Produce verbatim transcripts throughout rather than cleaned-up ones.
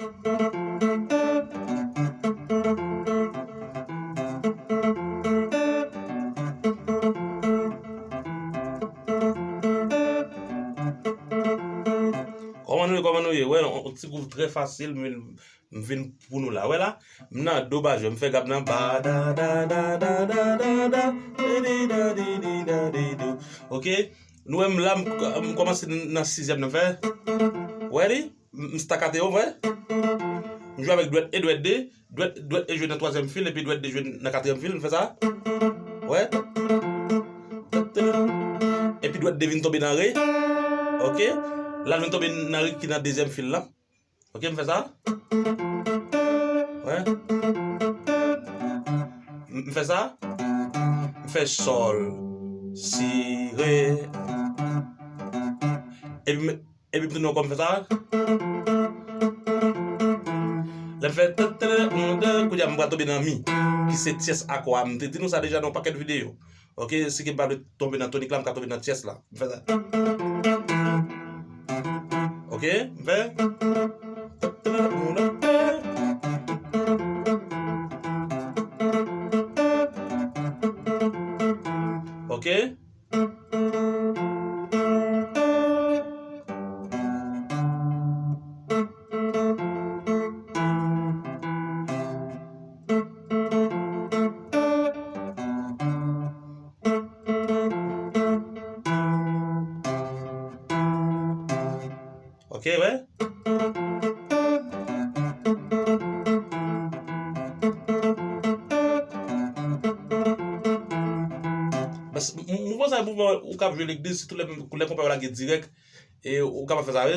Kòman nou ye, kòman nou ye? Wè, yon ti gwouv trè fasil, m vin, m vin pou nou la. Wè la, m nan do majè, m fè gab nan ba, da, da, da, da, da, da, da, di, di, da, di, di, da, di, do. Oke? Nou wè m la, m, m kòmanse nan sizyèm nan, m fè. Wè li? M, m stakate yo, wè. M jwe avèk dwèt e dwèt de. Dwèt, dwèt e jwe nan twazyèm fil, epi dwèt de jwe nan katriyèm fil, m fè sa. Wè. Epi dwèt de vin tonbe nan re. Oke. La l vin tonbe nan re ki nan dezyèm fil la. Oke, m fè sa. Wè. M, m fè sa. M fè sòl, si, re. Epi m, epi m tounen ankò, m fè sa. Lè m fè tè, tè, tè, tè, kounye a m pral tonbe nan mi, ki se tyès akò a. M te di nou sa deja nan yon pakèt videyo. Oke, si ke m pa vle tonbe nan tonik la, m ka tonbe nan tyès la. M fè sa. Oke, m fè. Oke. Oke, wè. Bas, m, m, mouvman sa, mouvman ou k ap jwe legliz, sitou lè, lè konpa yo lage dirèk, e ou kapab fè sa.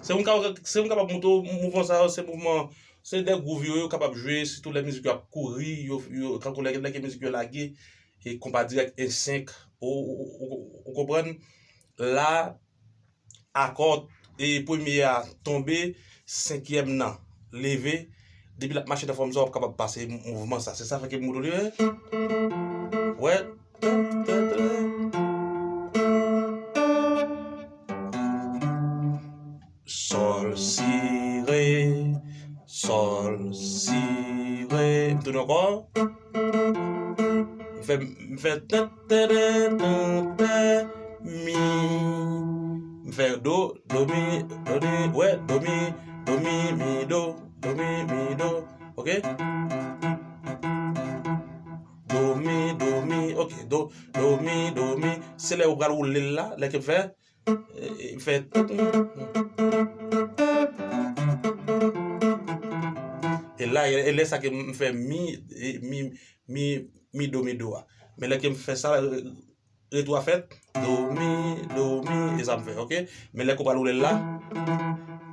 Se moun ka, se moun kapab montre w mouvman sa yo, se mouvman, se de gwouv yo, yo kapab jwe, sitou lè mizik yo ap kouri, yo, yo, tankou lè, lè ke mizik yo lage, e konpa dirèk, en senk, ou, ou, ou, ou konprann? La, akò, e premye a tonbe, senkyèm nan leve, depi l ap mache nan fòm sa, w ap kapab pase mou-, mouvman sa. Se sa fè ke m montre w li, wè. Wè. Sòl, si, re, sòl, si, re. M tounen ankò. M fè, m fè tè, tè, tè, tè, tè, mi. M fè do, do, mi, do, di, wè, do, mi, do, mi, mi, do, do, mi, mi, do. Oke? Do, mi, do, mi, oke, do, do, mi, do, mi. Se lè ou pral woule l la, lè ke m fè, e, e, fè. E la, e, e lè sa ke m fè mi, e, mi, mi, mi, do, mi, do a. Men lè ke m fè sa, e, retou a fèt, do, mi, do, mi, e sa m fè, oke? Men lè ke w pral woule l la,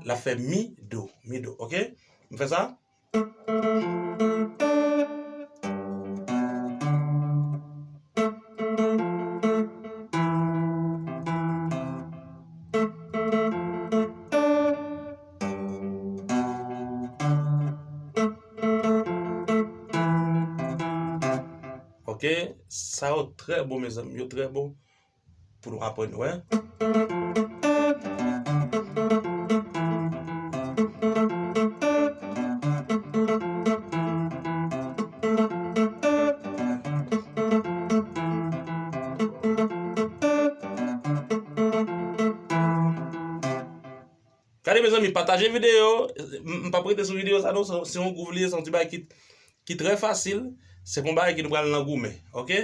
l ap fè mi, do, mi, do, oke? M fè sa. Oke, sa yo trè bon, mezanmi, yo trè bon pou nou aprann, wè. Gade, mezanmi, pataje videyo. M, m p ap rete sou videyo sa non, se, se yon gwouv li ye, se yon ti bagay ki, ki trè fasil. Se pa yon bagay ke nou pral nan goumen, oke?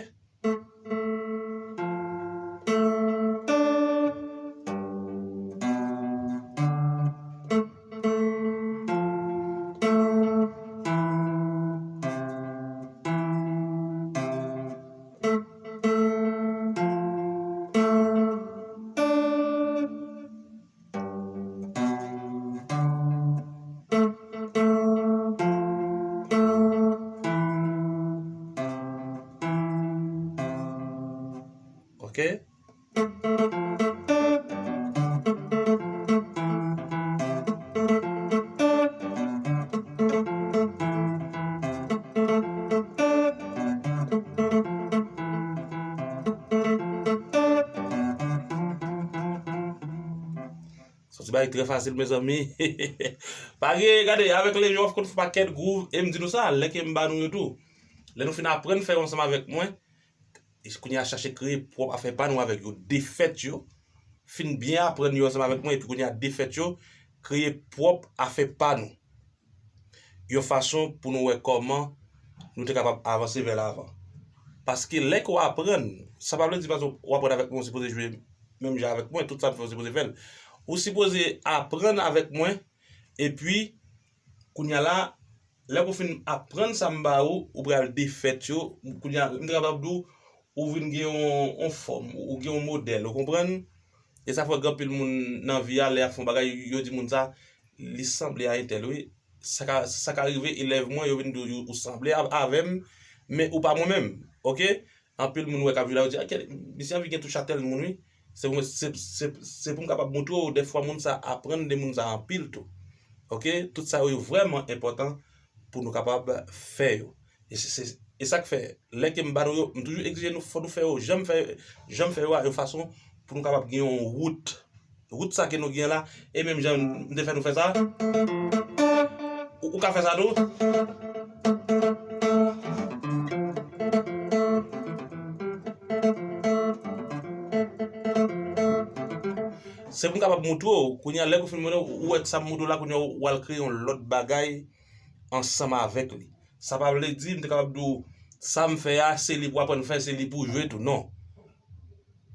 Oke? Trè fasil, mezanmi. Pa gen, gade, avèk Leyon, w ap konn fè pakèt gwouv, e m di nou sa, lè ke m ba nou yo tou. Lè nou fin aprann fè yo ansanm avèk mwen, e kounye a chache kreye pwòp afè pa nou avèk yo. Defèt yo, fin byen aprann yo ansanm avèk mwen, epi kounye a defèt yo, kreye pwòp afè pa nou. Yon fason pou nou wè kòman nou te kapab avanse vè lavan. Paske lè ke w aprann, sa pa vle di paske w aprann avèk mwen, ou sipoze jwe menm jan avèk mwen, tout sa m fè, ou sipoze fè l. Ou sipoze aprann avèk mwen, epi, kounye a la, lè ke w fin aprann sa m ba ou, ou pral defèt yo, kounye a, m te kapab di w, ou vin gen yon, yon fòm, ou gen yon modèl, ou konprann? E sa fè gen anpil moun nan vi a, lè y ap fè yon bagay, yo di moun sa, li sanble a entèl, wi. Sa ka, sa ka rive elèv mwen, yo vin di w, ou sanble a, avè m, men ou pa mwen menm, oke? Anpil moun wè k ap jwe la, yo di, "Ah, kèl, misye anvi gen touch a tèl moun, wi." Se pou mwen, se, se, se pou m kapab montre w, dèfwa moun sa aprann de moun sa anpil tou. Oke? Tout sa yo, yo vrèman enpòtan pou nou kapab fè yo. E se, se, e sa k fè, lè ke m ba nou yo, m toujou egzije nou, fò nou fè yo, jan m fè, jan m fè yo a, yon fason pou nou kapab gen yon wout. Wout sa ke nou gen la, e menm jan m te fè nou fè sa, ou, ou ka fè sa tou. Se pou m kapab montre w, kounye a, lè ke w fin montre w, ou wè sa m montre w la, kounye a, w al kreye yon lòt bagay ansanm avèk li. Sa pa vle di, m te kapab di w, sa m fè a, se li pou aprann fè, se li pou jwe tou. Non.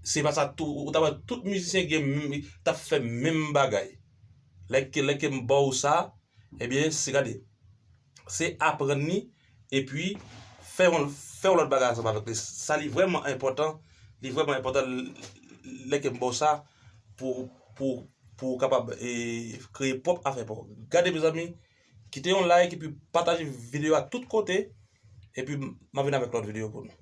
Se pa sa tou, ou ta wè tout mizisyen gen, m, t ap fè menm bagay. Lè ke, lè ke m ba w sa, ebyen, se gade. Se aprann li, epi fè yon, fè yon lòt bagay ansanm avèk li. Sa li vrèman enpòtan, li vrèman enpòtan l-, lè ke m ba w sa pou, pou, pou w kapab, e, kreye pwòp afè pa w. Gade, mezanmi, kite yon like epi pataje videyo a tout kote, epi m a vin avèk lòt videyo pou nou.